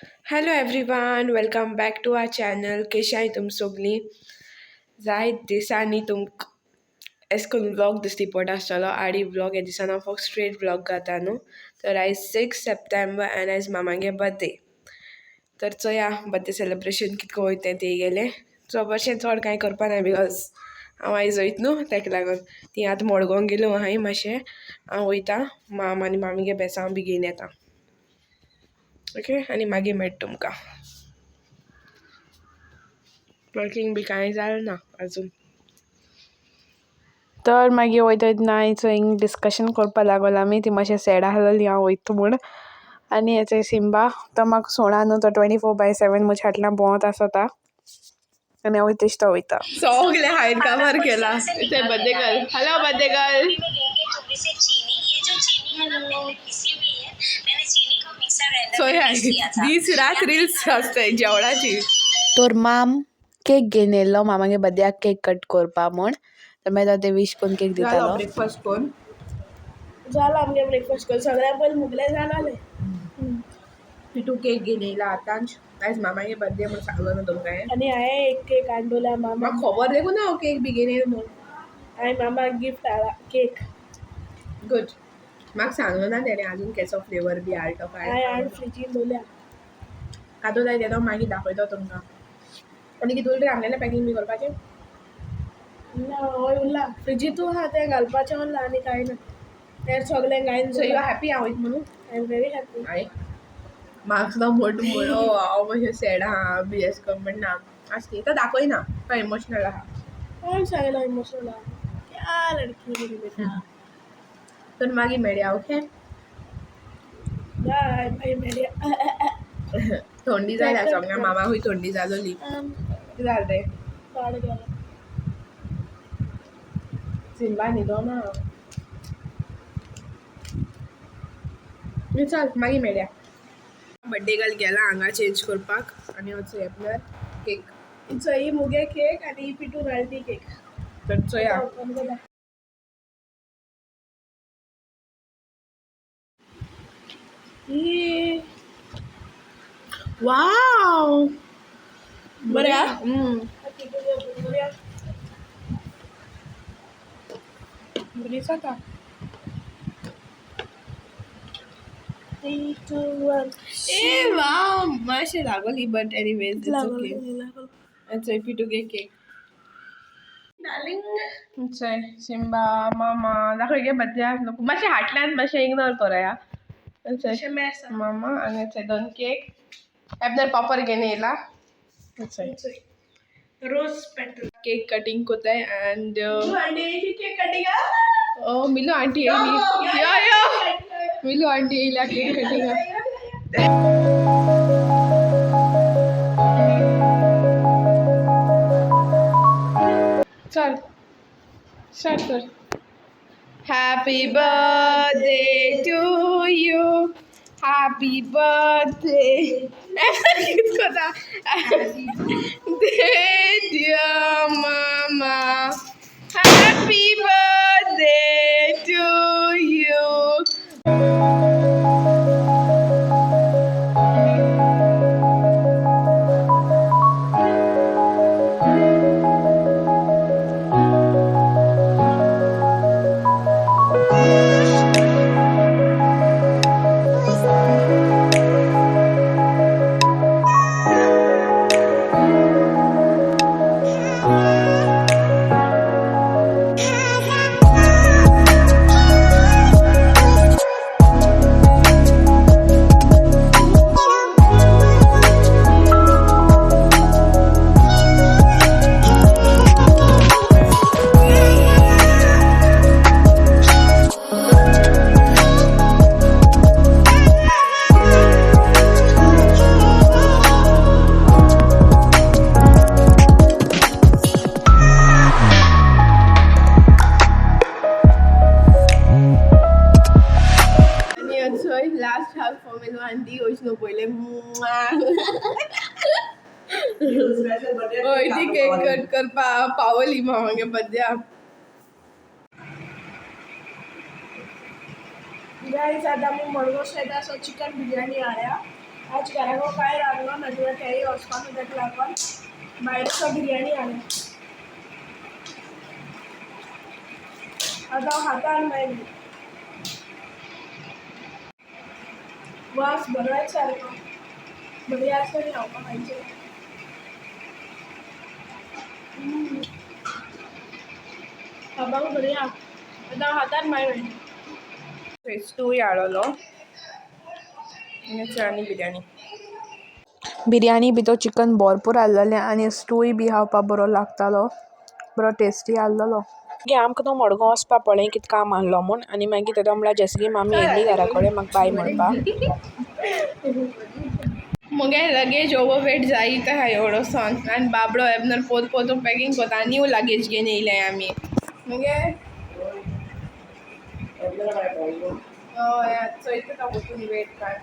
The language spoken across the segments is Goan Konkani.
Hello everyone, welcome back to our channel. कशी आहाय तुम सगळीं? जायत दिसांनी तुमकां एशें करून व्लॉग दिश्टी पडटा आसतलो. आडी व्लॉग हे दिसान हांव फक्त स्ट्रेट व्लॉग घाता न्हू. तर आयज 6 सप्टेंबर आनी आयज मामागे बर्थडे. तर चोया बर्थडे सेलिब्रेशन कितको वयता तें तेगेलें. सो बशें चड कांय करपा ना because हांव आयज वयता न्हू तेका लागून. ती आतां मडगांव गेलो आहाय मातशें. हांव वयता माम आनी मामीगे बेसांव बी घेवन येता. ओके, आनी मागीर मेळटा तुमकां. पॅकिंग बी कांय जालें ना अजून. तर मागीर वयता वयतना चोय डिस्कशन करपा लागोल आमी. ती मातशें सॅड आहलोली हांव वयता म्हूण. आनी हेचो सिम्बा तो म्हाका सोडना न्हू, तो 24/7 म्हज्या फाटल्यान भोंवत आसता आनी हांव तेश तो वयता. सगळे हांवें कवर केला. Birthday girl, hello birthday girl. चोया दीस रात रिल्स आसताय जेवणाची. तर माम केक घेवन येयल्लो मामागे बर्थडेयाक केक कट करपा म्हूण. तर मागीर तो ते विश करून केक दितालो. ब्रेकफास्ट कोण जाला आमगे ब्रेकफास्ट करून सगळ्या पयलीं मुगले जालें. पिटू केक घेवन येयला आतांच. आयज मामागे बर्थडे म्हूण सांगलो न्हू तुमकां हांवें. आनी हांवें एक केक हाडलोला मामा. म्हाका खबर देखून हांव केक बी घेवन येयला म्हूण. हांवें मामाक गिफ्ट हाडला केक. गुड. म्हाका सांगलो ना तेणें अजून केसो फ्लेवर बी हाडलो काय. हांवें हाडून फ्रिजीन दवरल्या. कादो जाय तेदो मागीर दाखयतो तुमकां. आनी कितें उरलें आमगेलें पॅकिंग बी करपाचें? ना, हय उरला फ्रिजींतू आहा तें घालपाचें उरलां आनी कांय ना. तें सगळें घायन. सो you happy हांव वयता म्हणून? I am very happy. हांवें म्हाका सुद्दां म्हट म्हूण हांव मातशें सॅड आहा बी एस कर म्हण ना आसली तो दाखयना, तो इमोशनल आहा. कोण सांगलो इमोशनल आहा? क्या लडकी मेरी बेटा. तर मागीर मेळया. ओके बाय बाय मेळया. थंडी जाल्या सगळ्या मामाकूय थंडी जालोली. कितें जालें तें? पाड गेलो. सिम्बा न्हिदो ना. चल मागीर मेळया. बर्थडे गर्ल गेला हांगा चेंज करपाक आनी वचूया आपल्यार केक. चोय ही मुगे केक आनी ही पिटून हाडली केक. तर चोया. वाव बरें आहा? बरी जाता. 3 2 1. ए वाव मातशें लागोली बट एनीवेज it's okay. चोय पिटूगे केक. डार्लिंग. चोय सिम्बा मामा दाखय गे बद्द्याक नको मातशें हाटल्यान मातशें इग्नोर करया. चोय मामा आनी चोय दोन केक. एबनर पॉपर घेवन येयला. चोय रोज पेटल. केक कटिंग कोताय and cake cutting. Oh Milu aunty येयली. यो यो मिलू आंटी येयल्या केक कटिंगा. चल स्टार्ट कर. Happy birthday to you, happy birthday. कित कोता? Dear mama, happy birthday to you. आनी चोय लास्ट हाफ फॉर मिलू आंटी वचनो पयलें. हय ती केक कट करपा पावली मामागे बद्द्या. गायस आतां आमी मडगांव सायडा सो चिकन बिरयानी हाडल्या. आज घराको कांय रांदलो ना कित्याक तेंय वचपाक ताका लागून भायर बिरयानी हाडली. आतां हांव खाता आनी मागीर वास बरो येता सारको, बरी आसा न्ही खावपाक खायचें. खावपाक बरी आहा. आतां हांव खाता आनी मागीर मेळटा. स्टूय हाडलेलो आनी बिरयानी. बिरयानी बी तो चिकन भरपूर आहलेलें आनी स्टूय बी खावपाक बरो लागतालो, बरो टेस्टी आहलेलो. मागीर आमकां न्हू मडगांव वचपा पळय कितें काम आहलो म्हूण आनी मागीर तेदो म्हळ्यार जसकी मामी येयल्ली घरा कडेन म्हाका बाय म्हणपाक. मुगे लगेज ओवर वेट जायत आहा एवडोसोन आनी बाबडो एबनर पोत पोतून पॅकिंग कोता. न्यू लगेज घेवन येयले आमी मुगे. हय, चोयता तो वचून वेट काय.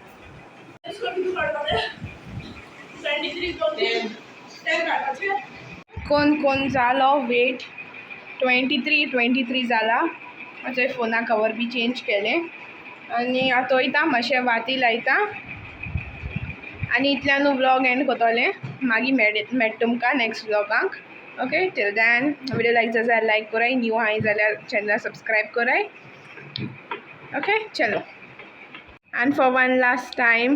कोण कोण जालो वेट 23 23 जाला. मातशें फोना कवर बी चेंज केलें आनी आतां वयता मातशें वाती लायता आनी इतल्यान व्लॉग एंड कोतोलें. मागीर मेळटा तुमकां next व्लॉगाक. Okay, till then, video like जाल्यार लायक कराय, न्यू आहाय जाल्यार चॅनल सबस्क्रायब कराय. ओके, चलो. And for one last time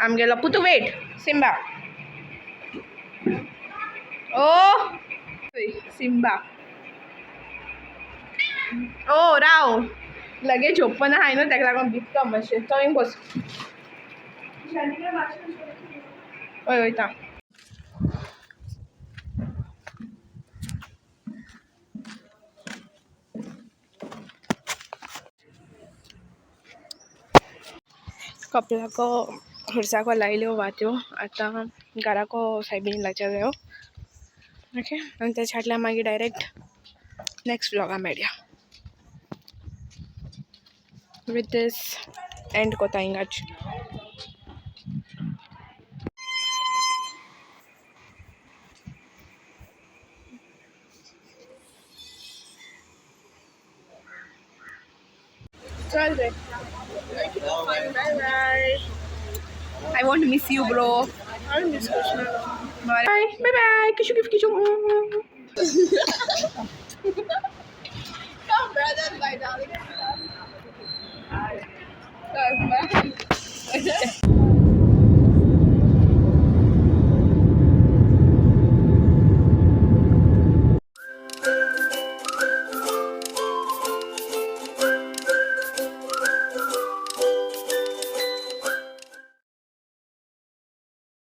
आमगेलो पुतू. वेट, सिम्बा, ओ सिम्बा, ओ राव. लगेज ओपन आहाय न्हू, ताका लागून भिता मातशें. थंय बस. हय, वयता. कपलाको खुर्साको लायल्यो वात्यो. आतां घराको सायबीन लायच्या जायो. ओके, आनी तेच्या फाटल्यान मागीर डायरेक्ट नेक्स्ट व्लॉगा मेळया. विथ these and कोता हिंगाच. चल रे, bye bye. I won't miss you, bro. I miss Krishna. Bye bye bye. Kishu Kishu. Come, brother, bye, darling. Bye.